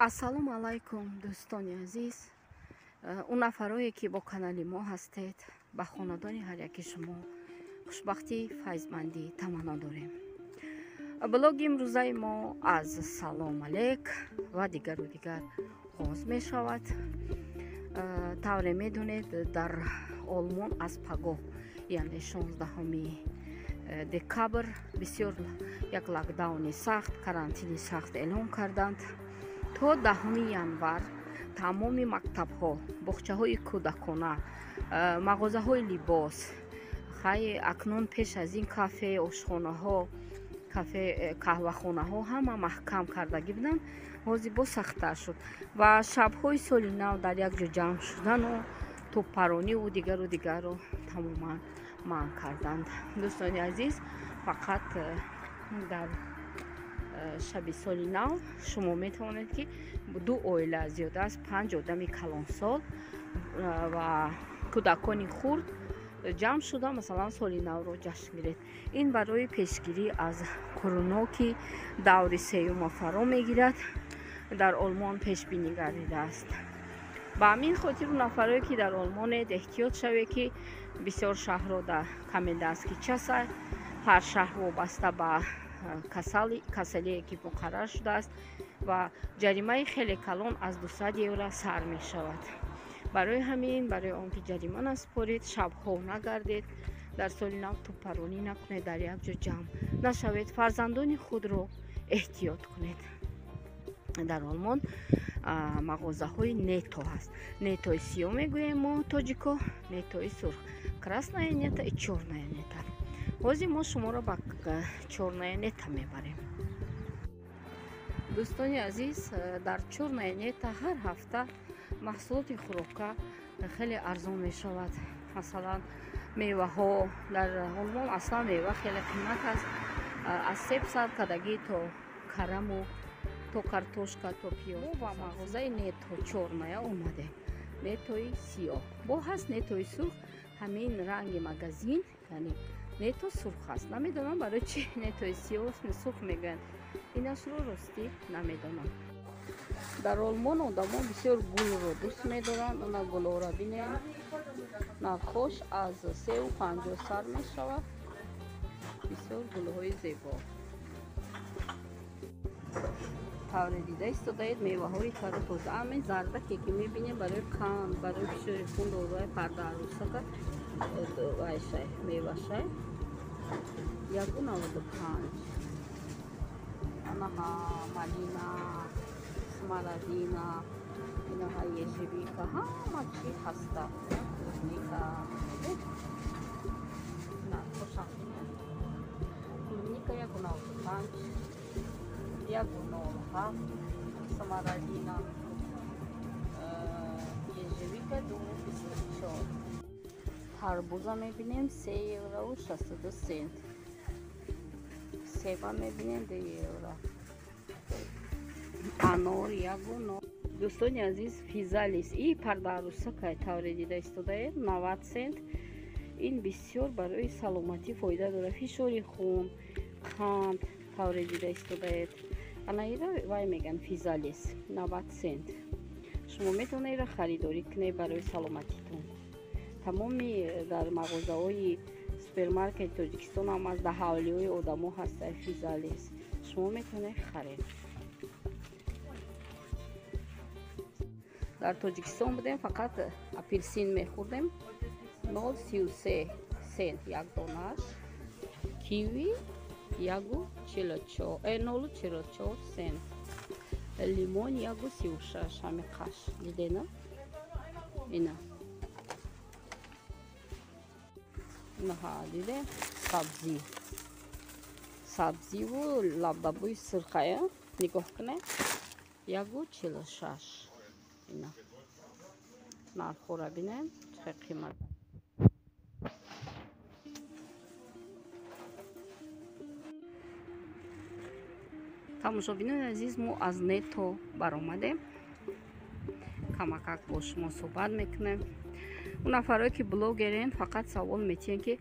Ассалому алайкум, дӯстони азиз. Он нафарое ки бо канали мо ҳастед, ба хонадони ҳар яки шумо хушбахтӣ, файзмандӣ таманно дорем. Блоги имрӯзаи мо аз салом алейк ва дигару дигар оғоз мешавад. Тавре медонед, дар Олмон аз пагоҳ, яъне 16 декабр, бисёр як локдауни сахт, карантини сахт эълон карданд. То 10 январ тамоми мактабҳо, боғчаҳои кӯдакона, мағозаҳои либос, хай акнун пеш аз ин кафе, ошхонаҳо, кафе, қаҳвахонаҳо ҳама маҳкам кардагӣ буданд. Ҳозир боз сахттар шуд ва шабҳои соли нав дар як ҷо ҷамъ шудану тӯбпарониву дигару дигарро тамоман манъ карданд. Дӯстони азиз, фақат дар шаби соли нав шумо метавонед, ки ду оила, зиёда аз 5 одами калонсол ва кӯдакони хурд ҷамъ шуда, масалан, соли навро ҷашн гиред. Ин барои пешгирӣ аз короно, ки даври сеюма фаро мегирад, дар Олмон пешбинӣ гардидааст. Ба ҳамин хотир нафарое ки дар Олмонед, эҳтиёт шавед, ки бисёр шаҳрҳо дар комендантский часа, ҳар шаҳр вобаста ба касалие ки муқаррар шудааст, ва ҷаримаи хеле калон аз 200 евро сар мешавад. Барои ҳамин, барои он ки ҷарима насупоред, шабҳо нагардед, дар соли нав тӯбпаронӣ накунед, дар як ҷо ҷамъ нашавед, фарзандони худро эҳтиёт кунед. Дар Олмон мағозаҳои Нето ҳаст. Нетои сиёҳ мегӯем мо тоҷико, Нетои сурх, красная Нето и чёрная Нето. Ҳозир мо шуморо ба чёрная Нето мебарем. Дӯстони азиз, дар чёрная Нето ҳар ҳафта маҳсулоти хӯрока хеле арзон мешавад. Масалан, меваҳо. Дар Олмон аслан мева хеле қимат аст, аз себ сар кардагӣ то караму то картошка, то пиёз. Мо ба мағозаи Нето чёрная омадем, Нетои сиёҳ. Бо ҳаст Нетои сурх, ҳамин ранги магазин, яъне Нето сурх аст. Намедонам, барои чи Нетои сиёҳ сурх мегӯянд, инашро ростӣ намедонам. Дар Олмон одамо бисёр гулро дӯст медоранд. Она гулҳоро бинем, нархош аз 3,50 сар мешавад. Бисёр гулҳои зебо. Тавре дида истодаед, меваҳои тару тоза. Ҳамин зардаке ки мебинем, барои қанд, барои фишори хун, дорои пардаарӯсака вайшай, мевашай 1,95. Анаҳа малина, смородина, инаҳа ежевика, ҳама чи ҳаста, клубника. Нархошам клубника 1,95, 1,07, смородина, ежевика 2,24. Тарбуза мебинем 3 еврову 62 цент. Себа мебинем 2 евро. Анор ягу. Дӯстони азиз, физалис и пардарусакай, тавре дида истодаед, 90 цент. Ин бисёр барои саломатӣ фоида дорад, фишори хун, қанд. Тавре дида истодаед, анаира вай мегӯянд физалис, 90 цент. Шумо метавонед ира харидорӣ кунед барои саломатитон. Тамоми дар мағозаҳои супермаркети Тоҷикистон ҳам аз даҳавлиҳои одамо ҳаста физалис, шумо метавонед харед. Дар Тоҷикистон будем, фақат апелсин мехӯрдем, 0,33 цент як донааш, киви 1,44, 0,44 цент, лимон 1,36. Ҳами қаш дидена, ина инаҳа диде, сабзӣ, сабзиву лабдабӯи сирхая нигоҳ кунед, 1,46. Ина нархҳоро бинем, чӣ қимат. Тамошобинони азиз, мо аз Нето баромадем, камакак бо шумо суҳбат мекунем. Он нафарое ки блогерен, фақат савол метиҳанд, ки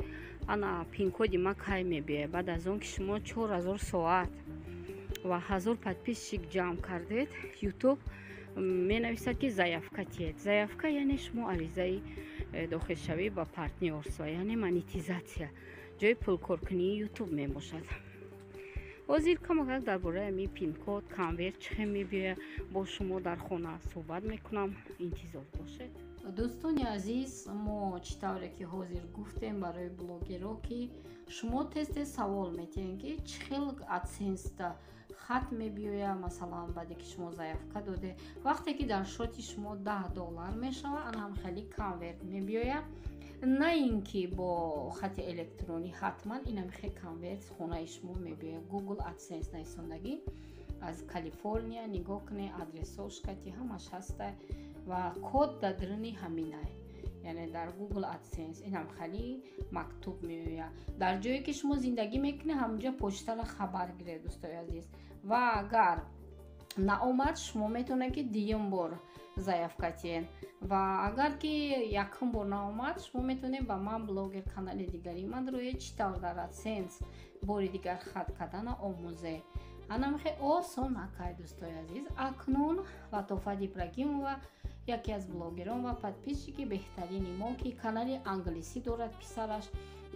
ана пин-коди ма кай мебиёяд. Баъд аз он ки шумо 4000 соат ва 1000 подписчик ҷамъ кардед, Ютуб менависад, ки заявка тиҳед. Заявка яъне шумо аризаи дохилшавӣ ба партнёрство, яъне монетизатсия, ҷои пулкоркунии Ютуб мебошад. Ҳозир камакак дар бораи ами пин-код, конверт чӣ хел мебиёяд, бо шумо дар хона суҳбат мекунам. Интизор бошед. Дӯстони азиз, мо чӣ тавре ки ҳозир гуфтем, барои блогеро, ки шумо тез тез савол метиҳем, ки чӣ хел Адсенста хат мебиёяд. Масалан, баъде ки шумо заявка доде, вақте ки дар счёти шумо 10 доллар мешавад, ана ҳам хеле конверт мебиёяд. На ин ки бо хати электронӣ, ҳатман инам хел конверт хонаи шумо мебиёяд. Google AdSense нависондагӣ аз Калифорния, нигоҳ кунед, адресош кати ҳамаш ҳаста ва код дар даруни ҳаминай, яъне дар Google AdSense инам хеле мактуб меояд. Дар ҷое ки шумо зиндагӣ мекунед, ҳамонҷо почтара хабар гиред, дӯстои азиз. Ва агар наомад, шумо метавонед, ки дуюм бор заявка тиҳед. Ва агар ки якум бор наомад, шумо метавонед ба ман, блогер, канали дигари ман рӯе, чӣ тавр дар AdSense бори дигар хат кардана омӯзе. Анам хеле осон акай, дӯстои азиз. Акнун Латофат Ибрагимова, яке аз блогерон ва подписчики беҳтарини мо, ки канали англисӣ дорад писараш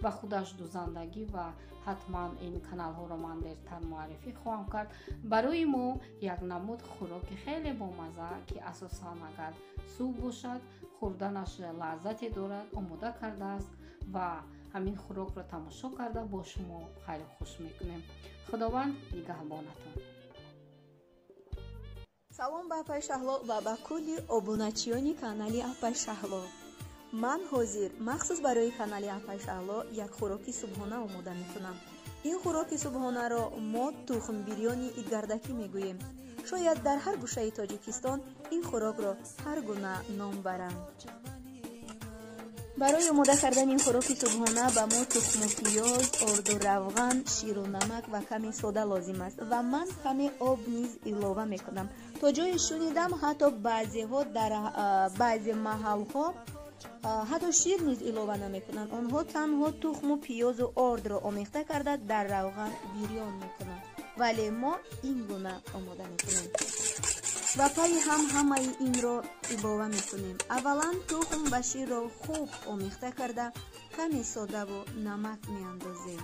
ва худаш дузандагӣ, ва ҳатман ин каналҳоро ман дертар муаррифӣ хоҳам кард, барои мо як намуд хӯроки хеле бомазза, ки асосан агар субҳ бошад, хӯрданаш лаззате дорад, омода кардааст ва ҳамин хӯрокро тамошо карда бо шумо хайру хуш мекунем. Худованд нигаҳбонатон. Салом ба апай Шаҳло ва ба кулли обуначиёни канали апай Шаҳло. Ман ҳозир махсус барои канали апай Шаҳло як хӯроки субҳона омода мекунам. Ин хӯроки субҳонаро мо тухмбирёни идгардакӣ мегӯем. Шояд дар ҳар гӯшаи Тоҷикистон ин хӯрокро ҳар гуна ном баранд. Барои омода кардани ин хӯроки субҳона ба мо тухму пиёз, орду равған, ширу намак ва каме сода лозим аст ва ман каме об низ илова мекунам. То ҷое шунидам, ҳатто баъзеҳо дар баъзе маҳалҳо ҳатто шир низ илова намекунанд. Онҳо танҳо тухму пиёзу ордро омехта карда дар равған бирён мекунанд, вале мо ин гуна омода мекунем ва пайи ҳам ҳамаи инро илова мекунем. Аввалан тухм ва ширро хуб омехта карда каме содаву намак меандозем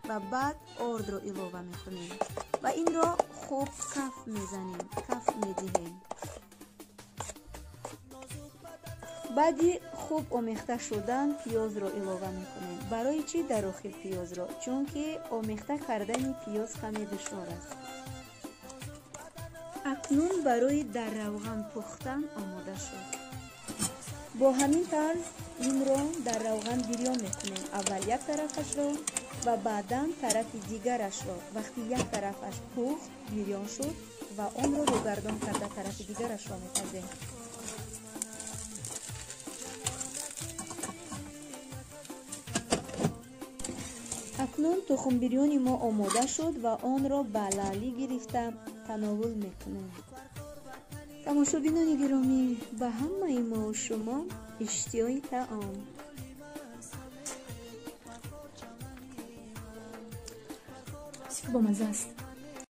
ва баъд ордро илова мекунем ва инро хуб каф мезанем, каф медиҳем. Баъди хуб омехта шудан пиёзро илова мекунем. Барои чӣ дар охир пиёзро? Чунки омехта кардани пиёз каме душвор аст. Акнун барои дар равған пухтан омода шуд. Бо ҳамин тарз инро дар равған бирён мекунем. Аввал як тарафашро ва баъдан тарафи дигарашро. Вақти як тарафаш пухт, бирён шуд ва онро рӯгардон карда тарафи дигарашро мепазем. Акнун тухмбирёни мо омода шуд ва онро ба лаълӣ гирифта тановул мекунем. Тамошобинони гиромӣ, ба ҳамаи мову шумо иштиҳои таом. Бомазза аст.